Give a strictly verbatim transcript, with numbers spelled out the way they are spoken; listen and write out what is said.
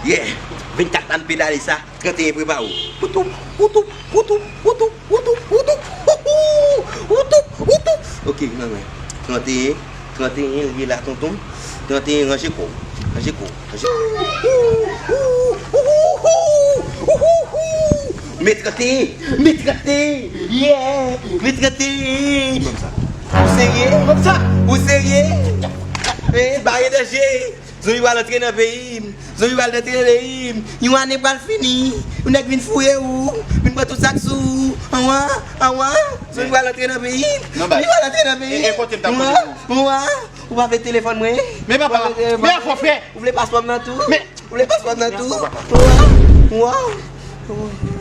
Yeah! Vennkat la n pedale sa. Trannteyen prepare w. Woutoup, woutoup, woutoup, woutoup, woutoup, woutoup, woutoup, woutoup. Ok, nan men. Trannteyen, trannteyen, leve la tonton. Trannteyen, ranje kò w. Ranje kò w. Ranje kò w. Men trannteyen, men trannteyen. Yeah! Men trannteyen. Ou serye? Ou serye? Eh, bare danje. Zonbi pral antre nan peyi m. Zonbi pral antre nan peyi m. Yon ane pral fini. Yon nèg vin fouye ou. Vin pran tout sa k sou ou. Anwa, anwa. Zonbi pral antre nan peyi m. Zonbi pral antre nan peyi m. E, e kote m t ap konnen pou ou? Anwa, anwa. Ou pa vle telefòn mwen? Men papa, men fò fè. Ou vle paspò m nan tou? Men ou vle paspò m nan tou? Anwa, anwa.